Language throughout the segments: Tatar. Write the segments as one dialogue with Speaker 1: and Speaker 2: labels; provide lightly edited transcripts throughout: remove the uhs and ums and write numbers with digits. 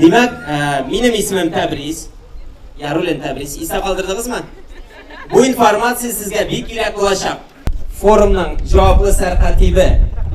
Speaker 1: Димәк, минем исемем Тәбрис. Яруллин Тәбрис. Истә калдырдыгызмы? Бу информация сезгә бик кирәк булачак. Форумның җаваплы сәркатибе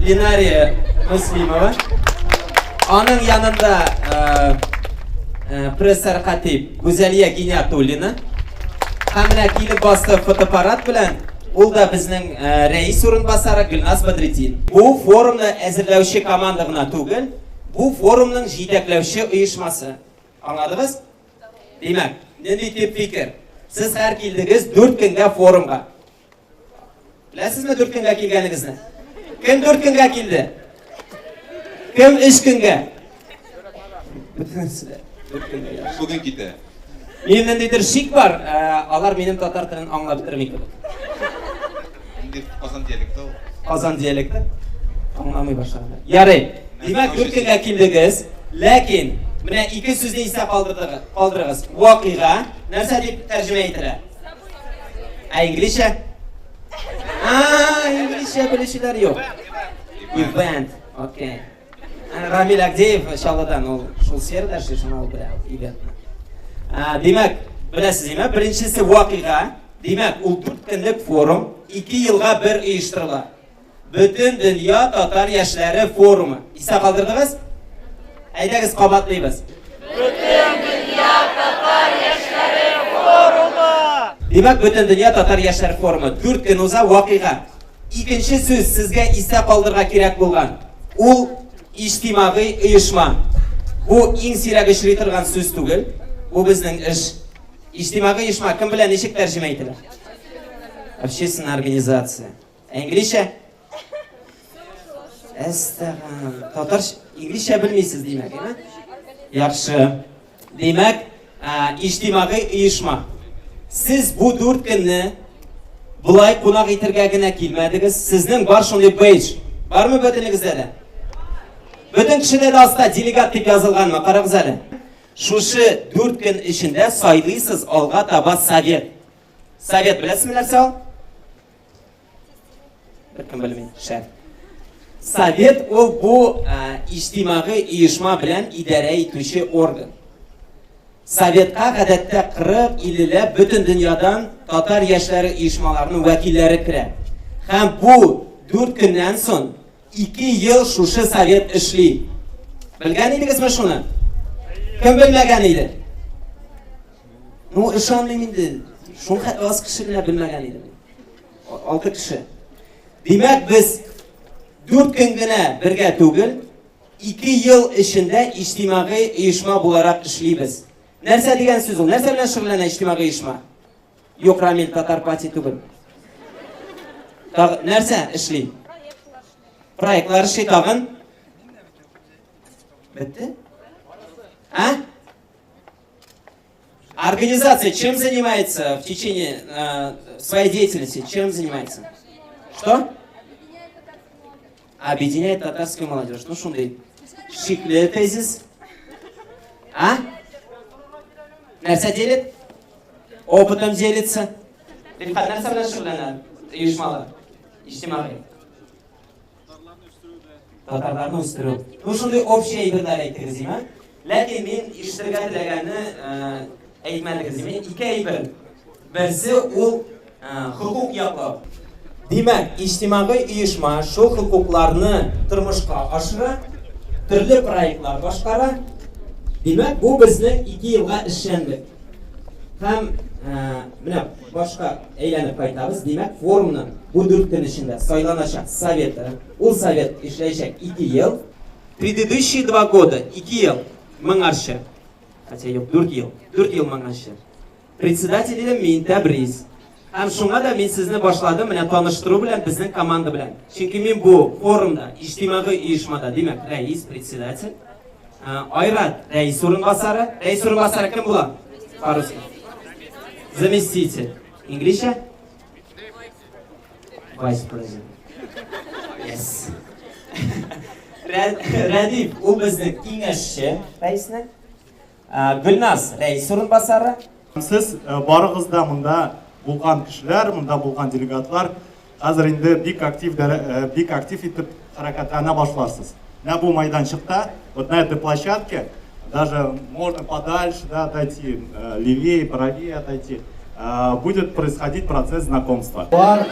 Speaker 1: Ленария Муслимова. Аның янында пресс-сәркатиб Гүзәлия Гиниятуллина. Һәм менә килеп басты фотоаппарат белән Ул да безнең рәис урынбасары Гөлназ Бадретдин. Бу форумны әзерләүче команда гына түгел, бу форумның җитәкләүче оешмасы. Аңладыгыз? Димәк, нинди төп фикер? Сез һәр килдегез 4 көнгә форумга. Беләсезме 4 көнгә килгәнегезне? Кем 4 көнгә килде? Кем 3 көнгә? Бөтенесе дә 4 көнгә яхшы.
Speaker 2: Бүген китә.
Speaker 1: Минем ниндидер шик бар, алар минем татар телен аңлап бетерми кебек.
Speaker 2: Инде Казан диалекты ул.
Speaker 1: Казан диалекты аңламый башлаганнар. Ярый. Димәк, 4 көнгә килдегез, ләкин менә ике сүзне истә калдырыгыз. Вакыйга нәрсә дип тәрҗемә ителә? Ә инглизчә? А, инглизчә белүчеләр юк. Event. Окей. Рамиль Агдеев Чаллыдан, ул шул сферада эшли, шуңа ул белә ивентны. Димәк, беләсез, димәк, беренчесе вакыйга, димәк, ул 4 көнлек форум, 2 елга бер оештырыла. Бөтен дөнья татар яшьләре форумы. Истә калдырдыгыз? Әйдәгез кабатлыйбыз.
Speaker 3: Бөтен дөнья татар яшьләре форумы!
Speaker 1: Димәк, бөтен дөнья татар яшьләре форумы. 4 көн уза вакыйга. Икенче сүз сезгә истә калдырырга кирәк булган. Ул иҗтимагый оешма. Бу иң сирәк очрый торган сүз түгел. Бу безнең эш. Иҗтимагый оешма кем белән ничек тәрҗемә ителә? Общественная организация. Ә инглизчә? Әстәган. Татар инглизчә белмисез димәк, әйме? Яхшы. Димәк, иҗтимагый оешма. Сез бу дүрт көнне болай кунак итергә генә килмәдегез. Сезнең бар шундый бейдж. Бармы бөтенегездә дә? Бөтен кешедә дә аста делегат дип язылганмы? Карагыз әле. Шушы дүрт көн эчендә сайлыйсыз алга таба совет. Совет беләсезме нәрсә ул? Беркем белми. Шәп. Совет ул бу иҗтимагый оешма белән идарә итүче орган. Советка гадәттә 40-50ләп бөтен дөньядан татар яшьләре оешмаларының вәкилләре керә. Һәм бу 4 көннән соң 2 ел шушы совет эшли. Белгән идегезме шуны? Кем белмәгән иде? Ну, ышанмыйм инде. Шул хәтле аз кеше генә белмәгән иде. Алты кеше. Димәк, без дүрт көн генә бергә түгел, ике ел эчендә иҗтимагый оешма буларак эшлибез. Нәрсә дигән сүз ул? Нәрсә белән шөгыльләнә иҗтимагый оешма? Юк, Рамил, татар пати түгел. Тагы нәрсә эшли? Проектлар эшли тагын. Бетте? А? Организация чем занимается в течение своей деятельности? Чем занимается? Что? Объединяет татарскую молодежь. Ну, шундый. Шикле тезис. А? Нәрсә делит? Опытом делится. Рифат, нәрсә белән шөгыльләнә? Оешмалар. Иҗтимагый. Татарларны үстерү. Ну, шундый общий әйберләр әйттегез, димә. Ләкин мин ишетергә теләгәнне әйтмәдегез, димә. Ике әйбер. Берсе ул хокук яклау. Димәк, иҗтимагый оешма шул хокукларны тормышка ашыра, төрле проектлар башкара. Димәк, бу безнең ике елга эшчәнлек. Һәм менә башка әйләнеп кайтабыз. Димәк, форумның бу дүрт көн эчендә сайланачак советы, ул совет эшләячәк ике ел. Предыдущие 2 года, 2 ел моңарчы, хотя юк, 4 ел, 4 ел моңарчы. Председатель идем мин, Тәбриз. Һәм шуңа да мин сезне башладым менә таныштыру белән, безнең команда белән. Чөнки мин бу форумда, иҗтимагый оешмада, димәк, рәис, председатель. Айрат рәис урынбасары. Рәис урынбасары кем була? По-русски. Заместитель. Инглизчә? Vice president. Yes. Рәдиф, ул безнең киңәшче рәиснең. Гөлназ рәис урынбасары.
Speaker 4: Сез барыгыз да монда булган кешеләр, монда булган делегатлар хәзер инде бик актив итеп хәрәкәтләнә башларсыз. Менә бу майданчыкта, вот на этой площадке. даже можно подальше, да, отойти, левее, правее отойти. Будет происходить процесс знакомства.
Speaker 1: Бар,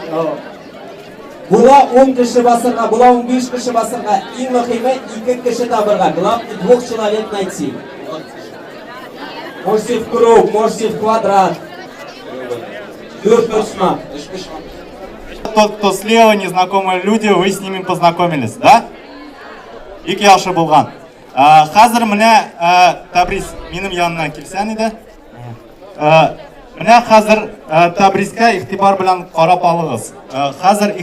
Speaker 1: була 10 кеше басырга, була 15 кеше басырга, иң мөһиме ике кеше табырга. Главное двух человек найти. Можете в круг, можете в квадрат. Дүрт почмак.
Speaker 4: Тот, кто слева, незнакомые люди, вы с ними познакомились, да? Бик яхшы булган. Хәзер менә Табрис минем янына килсәң иде. Менә хәзер Табрискә игътибар белән карап алыгыз. Хәзер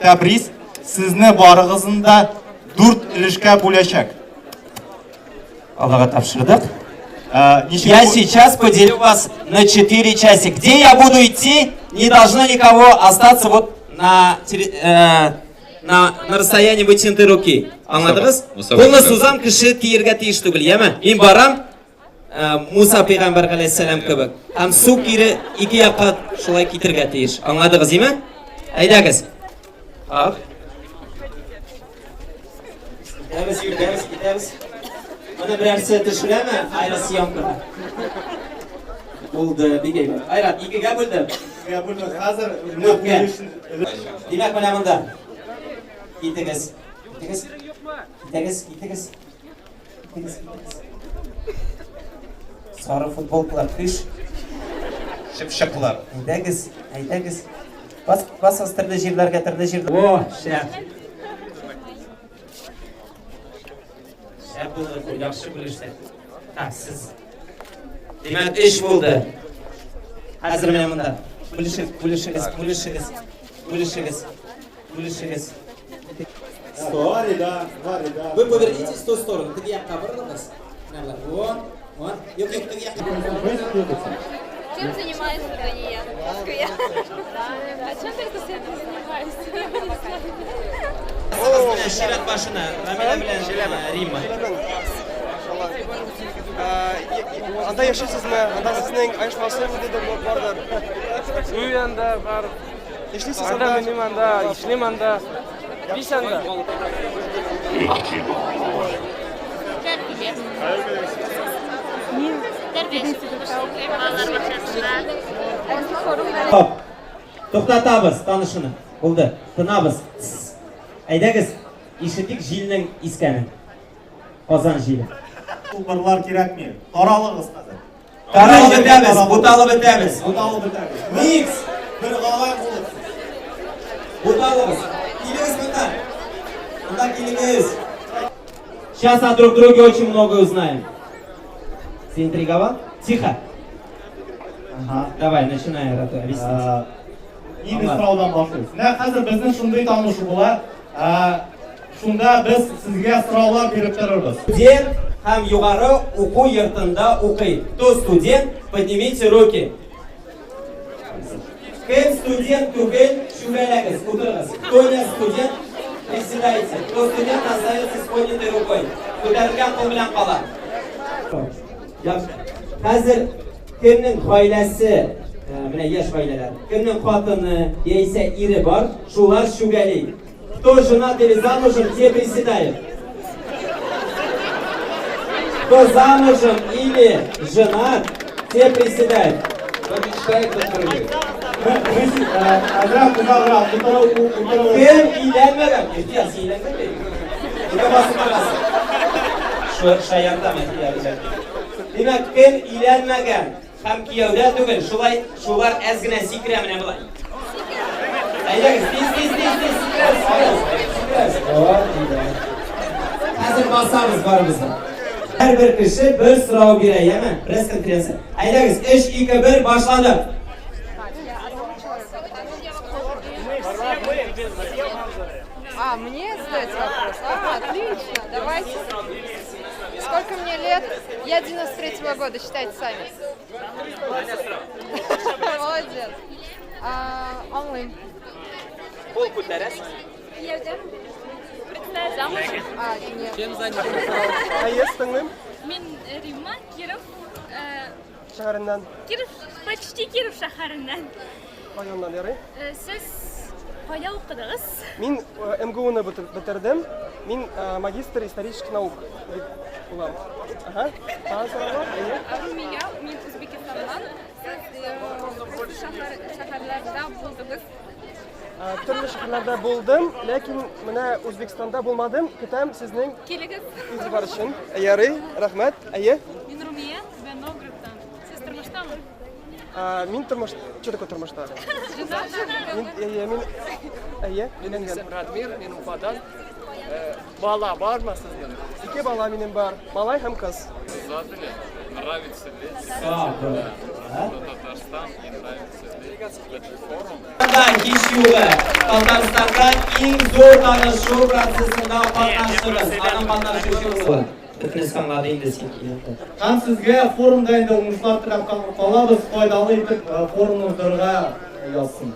Speaker 4: Табрис сезне барыгызны да дүрт өлешкә бүләчәк.
Speaker 1: Аллага тапшырдык.
Speaker 4: Ничек
Speaker 1: Я сейчас поделю вас на четыре части. Где я буду идти, не должно никого остаться вот на расстоянии вытянутой руки. Аңладыгыз?
Speaker 2: Муса
Speaker 1: Кулны
Speaker 2: Пәйгамбәр.
Speaker 1: Сузам, кеше тиергә тиеш түгел, яме? Мин барам, Муса пәйгамбәр галәйһиссәлам кебек. Һәм су кире ике якка шулай китергә тиеш. Аңладыгыз, име? Әйдәгез. Ак. Китәбез, китәбез, китәбез. Моны берәрсе төшерәме? Аэросъемканы. Булды, бик әйбәт. Айрат, икегә бүлдем.
Speaker 4: Икегә бүлдем. Хәзер
Speaker 1: Дүрткә. Димәк, менә монда. Китегез. Китегез. Китегез, китегез. Китегез, китегез. Сары футболкалар, көч.
Speaker 2: Чыпчыклар.
Speaker 1: Әйдәгез, әйдәгез. Бас, басыгыз төрле җирләргә, төрле җирләргә. О, шәп. Шәп булды бу, яхшы бүлештек. Так, сез. Димәк, өч булды. Хәзер менә монда. Бүлешегез, бүлешегез, бүлешегез. Бүлешегез. Бүлешегез.
Speaker 4: Два ряда, два ряда.
Speaker 1: Вы повернитесь в ту сторону. Теге якка борылыгыз. Менә болай. Вон, вон. Юк, юк, теге якка.
Speaker 5: Чем занимаюсь, это не я. Только я. А чем только я этим занимаюсь? Я не знаю.
Speaker 1: Менә чират башына. Рамилә белән Римма.
Speaker 6: Анда яшисезме? Анда сезнең оешмасы ниндидер бардыр.
Speaker 7: Өй анда бар.
Speaker 6: Эшлисез
Speaker 7: Анда
Speaker 6: анда?
Speaker 7: минем анда, эшлим анда. Биш анда.
Speaker 5: Тәрбия. Тәрбияче булып эшлим балалар бакчасында.
Speaker 1: Стоп. Туктатабыз танышуны. Булды. Тынабыз. Тсс. Әйдәгез, ишетик җилнең искәнен. Казан җиле.
Speaker 4: Чылбырлар кирәкми. Таралыгыз хәзер.
Speaker 1: Таралып бетәбез, буталып бетәбез.
Speaker 4: Буталып бетәбез.
Speaker 1: Микс!
Speaker 4: Бер галай булып.
Speaker 1: Буталыгыз. Килегез монда. Монда килегез. Сейчас о друг друге очень много узнаем. Заинтриговал? Тихо.
Speaker 4: Ага.
Speaker 1: Давай, начинай, Рату, объяснить.
Speaker 4: Нинди сораудан башлыйбыз? Менә хәзер безнең шундый танышу була. Шунда без сезгә сораулар биреп торырбыз.
Speaker 1: Студент һәм югары уку йортында укый. Кто студент, поднимите руки. Кем студент түгел, чүгәләгез, утырыгыз. Кто не студент, приседайте. Кто студент, остается с поднятой рукой. Күтәрелгән кул белән кала. Яхшы. Хәзер кемнең гаиләсе, менә яшь гаиләләр, кемнең хатыны яисә ире бар, шулар чүгәли. Кто женат или замужем, те приседают. Кто замужем или женат, те приседают.
Speaker 2: Кто мечтает, тот прыгает.
Speaker 4: Әзрәк узаграк, утырып, утырып.
Speaker 1: Кем өйләнмәгән? Ихтияр, син өйләнгән. Нигә басып барасың? Шаяртам, Ихтияр. Димәк, кем өйләнмәгән һәм кияүдә түгел, шулай шулар әз генә сикерә менә болай. Әйдәгез, тиз, тиз, тиз, тиз, сикерәбез, сикерәбез, сикерәбез. О, әйдә. Хәзер басабыз барыбыз да. Һәрбер кеше бер сорау бирә, яме? Пресс-конференция. Әйдәгез, 3, 2, 1, башладык.
Speaker 8: А, мне задать вопрос? А, отлично, давайте. Сколько мне лет? Я 93-го года, считайте сами. Молодец. А, онлайн.
Speaker 1: Кул күтәрәсез.
Speaker 5: Замужем.
Speaker 8: А, нет.
Speaker 6: Әйе, тыңлыйм.
Speaker 5: Мин Римма, Киров,
Speaker 6: Шәһәреннән,
Speaker 5: Киров, почти Киров шәһәреннән.
Speaker 6: Районнан ярый.
Speaker 5: Сез Кайда укыдыгыз?
Speaker 6: Мин МГУны бетердем. Мин магистр исторических наук дип булам. Ага. Тагын сораулар? Әйе.
Speaker 5: Румия, мин Үзбекистаннан. Сез кайсы шәһәрләрдә булдыгыз?
Speaker 6: Төрле шәһәрләрдә булдым, ләкин менә Үзбекстанда булмадым. Көтәм сезнең
Speaker 5: Килегез.
Speaker 6: игътибар өчен. Ярый, рәхмәт. Әйе.
Speaker 5: Мин Румия, Түбән Новгородтан. Сез тормыштамы?
Speaker 6: Мин тормыш, что такое тормышта? Мин, әйе, мин, әйе, өйләнгән.
Speaker 7: Радмир, мин Уфадан. Бала бармы сезнең?
Speaker 6: Ике бала минем бар, малай һәм кыз.
Speaker 9: Задали, нравится ли Татарстан и нравится ли этот форум.
Speaker 1: Да, һич югы. Татарстанда иң зур танышу процессында катнаштыгыз. Аның катнашучысы. Бөтенесе аңлады инде син килеп.
Speaker 4: Һәм сезгә форумда инде уңышлар теләп калабыз, файдалы итеп форумны уздырырга язсын.